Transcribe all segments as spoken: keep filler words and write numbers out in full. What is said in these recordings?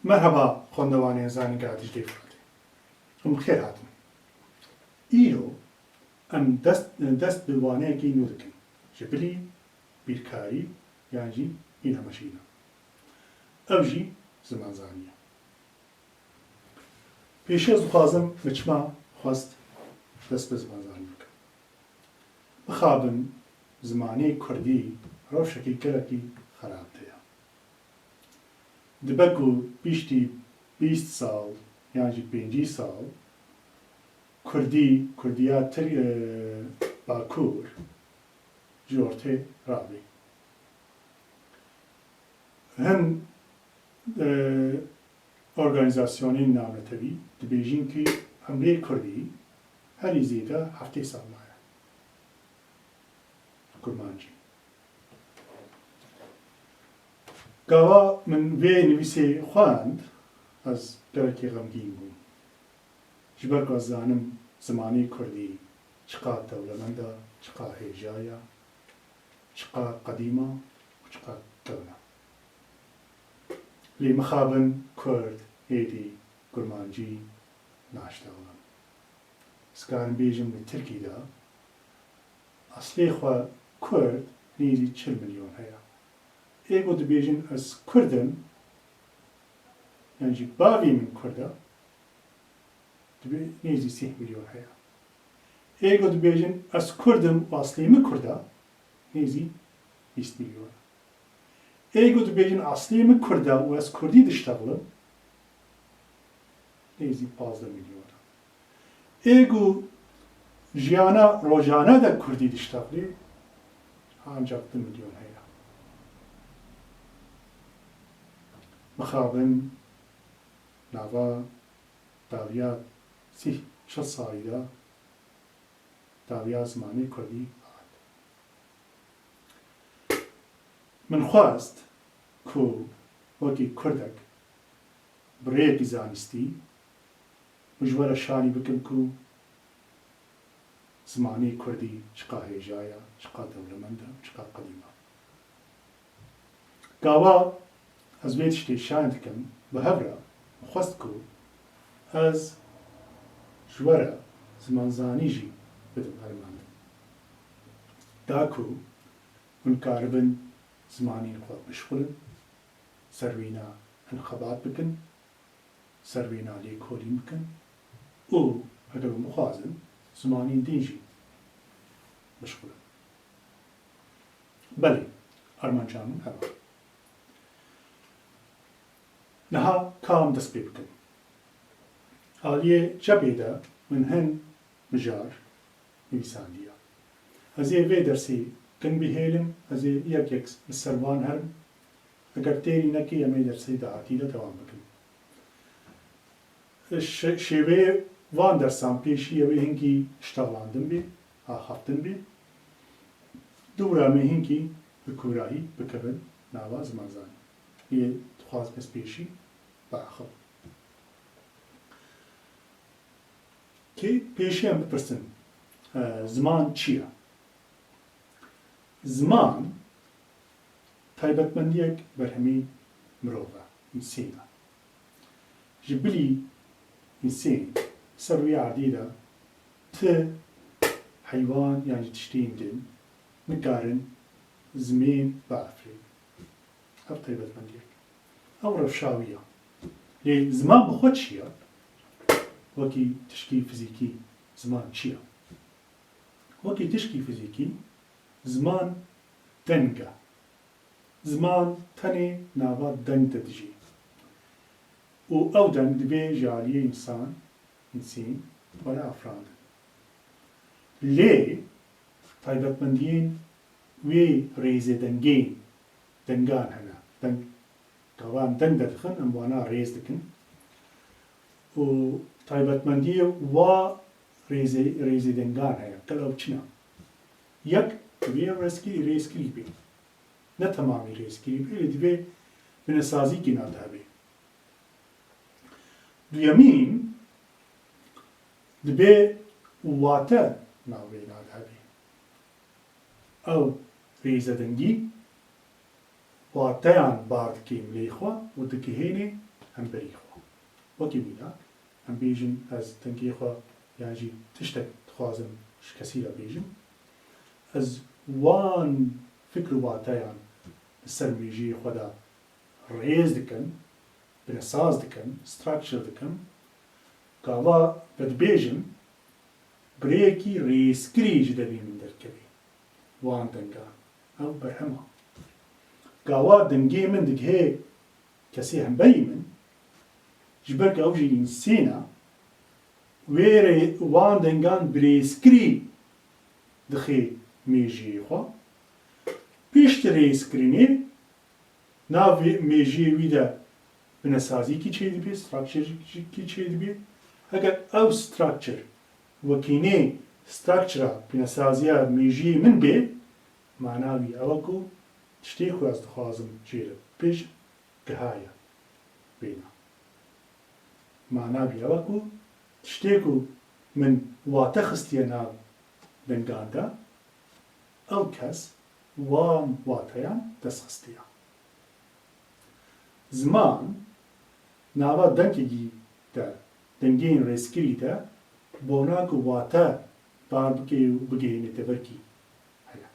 Merheba xwendevanên Zanîngeha Dîclê Firatê. Hûn bi xêr hatin. Îro em dest, dest bi waneyekî nû dikin. Ji bilî, bîrkarî yan jî mîna meşîna. Ew jî zimanzanî ye. Pêşî ez dixwazim bi çima xwest dest bi zimanzanî bikim. Mixabin zimanê kurdî rewşekî gelekî xerab de ye. Dibe ku piştî bîst sal yan jî pêncî sal kurdî, kurdiya Tir-, e, Bakur ji ortê rabê. Hin, e, organîzasyonên navnetewî dibêjin ku emrê kurdî herî zêde heftê sal maye. Kurmancî. Gava min vê nivîsê xwend, ez gelekî xemgîn bûm. Ji ber ku ez zanim zimanê kurdî çiqas dewlemend e, çiqas hêja ye, çiqas qedîm e û çiqas kevn e. Lê mixabin kurd êdî kurmancî naştexilin. Ez karim bêjim li Tirkî de eslê xwe kurd nêzî çil milyon heye. Ê ku dibêjin ez kurd im, yan jî bavê min kurd e, dibê nêzî sî milyon heye. Ê ku dibêjin ez kurd im û eslê min kurd e, nêzî bîst milyon e. Ê ku dibêjin eslê min kurd e û ez kurdî diştexilim, nêzî pazdeh milyon e. Ê ku jiyana rojane de kurdî diştexilê, ancak du milyon heye. Mixabin nava dawiya sî çil salî de dawiya zimanê kurdî hat. Min xwest ku wekî kurdek bi rêyekî zanistî û ji we re şanî bikim ku zimanê kurdî çiqa hêja ye, çiqa dewlemend e, çiqa qedîm e. Gava ez vê tiştê şanî dikim, bi hev re min xwest ku ez ji we re zimanzanî jî bidim ermendin. Da ku hûn karibin zimanên xwe bişxulin, ser wêna hin xebat bikin, ser wêna lêkolîn bikin û eger hûn bixwazin zimanên din jî bişxulin. Belê, armanca min ev e. Niha ka em dest pê bikin. Aliyê çepê de min hin mijar nivîsandiye. Ez ê vê dersê kin bihêlim, ez ê yek yek li ser wan herim. Eger têrî nekê, em ê dersê dahatî de dewam bikin. Şe-, şêweyê van dersan pêşî ew ê hinkî ştalandin bê, axaftin bê. Dûra me hinkî bi kûrahî bikevin nava zimanzanî. Yê dixwazim ez pêşî biaxivim. Kê pêşî em bipirsin, e, ziman çi ye? Ziman taybetmendiyek berhemî mirov e, însên e. Ji bilî însên ser rûyê erdî de ti heywan yan jî tiştên din nikarin zimên biafirînin. Ev taybetmendiyek. Ew rewşa wî ye. Lê ziman bi xwe çi ye? Wekî tişkî fizîkî ziman çi ye? Wekî tişkî fizîkî, ziman deng e. Ziman tenê nava deng de dijî. Û ew deng divê ji aliyê însan, însîn, were afirandin. Lê taybetmendiyên wê rêzê dengên, dengan hene. Deng, gava em deng de dixin, em wana rêz dikin. Û taybetmendiyê wa rêzê, rêzê dengan heye. Qil ew çi ne? Yek, divê ew rêzkirî, rêzkirî be. Ne temamî rêzkirî be, lê divê binesazîkî na de hebe. Duyemîn, divê wate navê na de hebe. Ew rêzedengî wateyan bar dike milê xwe û digihêne hemberî xwe. Wekî mînak, em bêjin ez dengê xwe yan jî tiştek dixwazim ji kesî re bêjim. Ez wan fikr û wateyan li ser mêjiyê xwe de rêz dikim, binesaz dikim, structure dikim. Gava vedibêjim, bi rêyekî rêzkirî ji devê min derdikeve. Wan dengan. Ew berhem a. Gava dengê min digihê kesê hemberî min, ji ber ku ew jî însên e, wê rê wan dengan bi rêzkirî dixê mêjiyê xwe. Piştî rêzkirinê, nav vê mêjiyê wî de binesazîkî çêdibe, structurekî çêdibe. Heger ew structure wekî nê structura binesaziya mêjiyê min bê, mana wî ew e ku tiştê ku ez dixwazim jê re bibêjim, gihaye wêna. Mana wî ew e ku tiştê ku min wate xistiye nav dengan de, ew kes wan wateyan dest xistiye. Ziman nava dengekî de, dengên rêzkirî de, bona ku wate bar bike û bigihêne deverkî heye.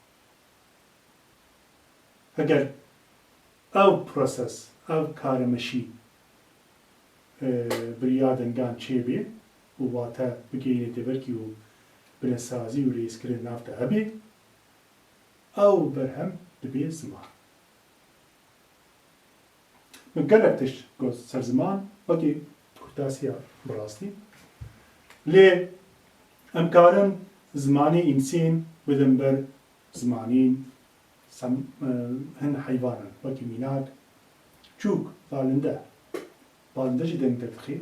Heger ew proses, ev karemeşî, e, bi riya dengan çêbê û wate bigihêne deverkî û binesazî û rêzkirin nav de hebe, ew berhem dibe ziman. Min gelek tişt got ser ziman, wekî kurtasiya bi rastî. Lê em karin zimanê însên bidin ber zimanên sem-, e, hin heyvanan, wekî mînak çûk, balinde. Balinde jî deng derdixê.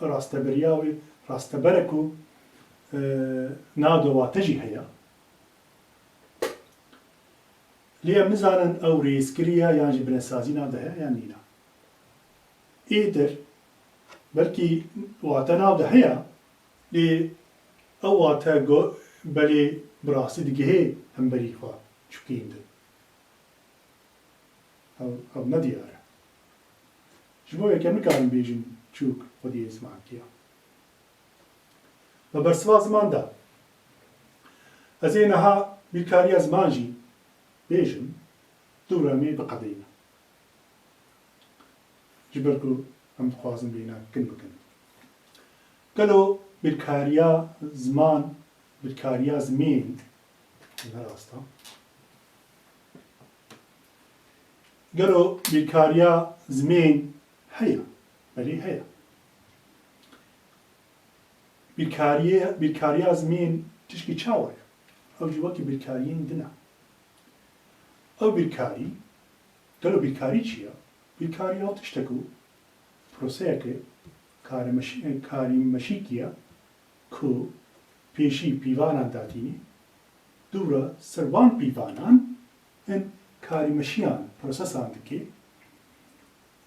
Rasteberiya wê, rasteberek û, e, nav de wate jî heye. Lê em nizanin ew rêzkirî ye yan jî binesazî nav de heye yan nîne. Êdir belkî wate nav de heye, lê ew wate go-, belê bi rastî digihê hemberî xwe çûkên din. Ew, ew ne diyar e. Ji bo yek em nikarin bêjin çûk xwediyê zimankî ye. Li bersiva ziman de, ez ê niha bîrkariya ziman jî bêjim, dû re em ê biqedeynin. Ji ber ku em dixwazin vêna kin bikin. Gelo bîrkariya ziman, bîrkariya zimên, ne rast e. Gelo bîrkariya zimên heye? Belê heye. Bîrkariye-, bîrkariya zimên tişkî çawa ye? Ew jî wekî bîrkariyên din e. Ew bîrkarî, gelo bîrkarî çi ye? Bîrkarî ew tiştek û proseyeke karemeşî-, karîmeşîkî ye ku pêşî pîvanan datînî, dû re ser van pîvanan hin karîmeşiyan, prosesan dike,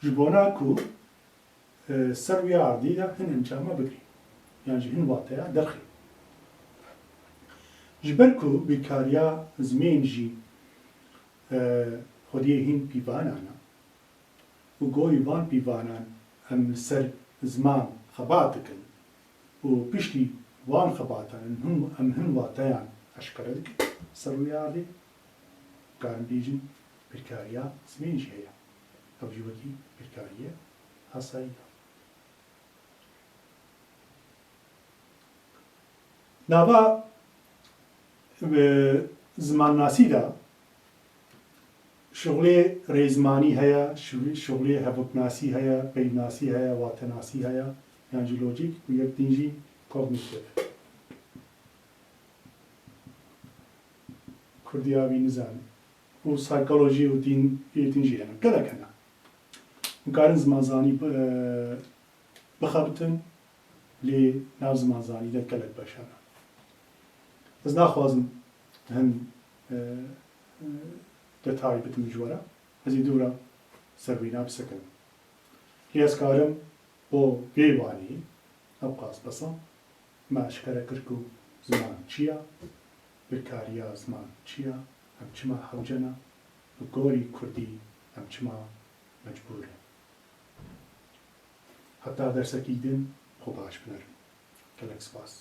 ji bona ku, e, ser wî erdî de hin encama bigre, yan jî hin wateya derxe. Ji ber ku bîrkariya zimên jî, e, xwediyê hin pîvanan e, û gorî van pîvanan em li ser ziman xebat dikin û piştî van xebatan em hin, em hin wateyan eşkere dikin. Ser wê erdê, karin bêjin bîrkariya zimên jî heye. Ew jî wekî bîrkariyê asayî ye. Nava, e, zimannasî de şixulê rêzmanî heye, şi-, şixulê hevoknasî heye, peyvnasî heye, watenasî heye, yan jî lojîk û yek din jî kognitif. Kurdiya wî nizanim. Û saykolojî û din, ê din jî hene. Gelek hene. Hûn karin zimanzanî, e, bixebitin, lê nav zimanzanî de gelek beş hene. Ez naxwazim hin, e, e, detayî bidim ji we re. Ez ê dû re ser wîna bisekinim. Lê ez karim bo vê wanî ew qas bes e. Me eşkere kir ku ziman çi ye, bîrkariya ziman çi ye, em çima hewce ne, bi gorî kurdî em çima mecbûr in. Heta dersekî din xwe baş binerin. Gelek spas.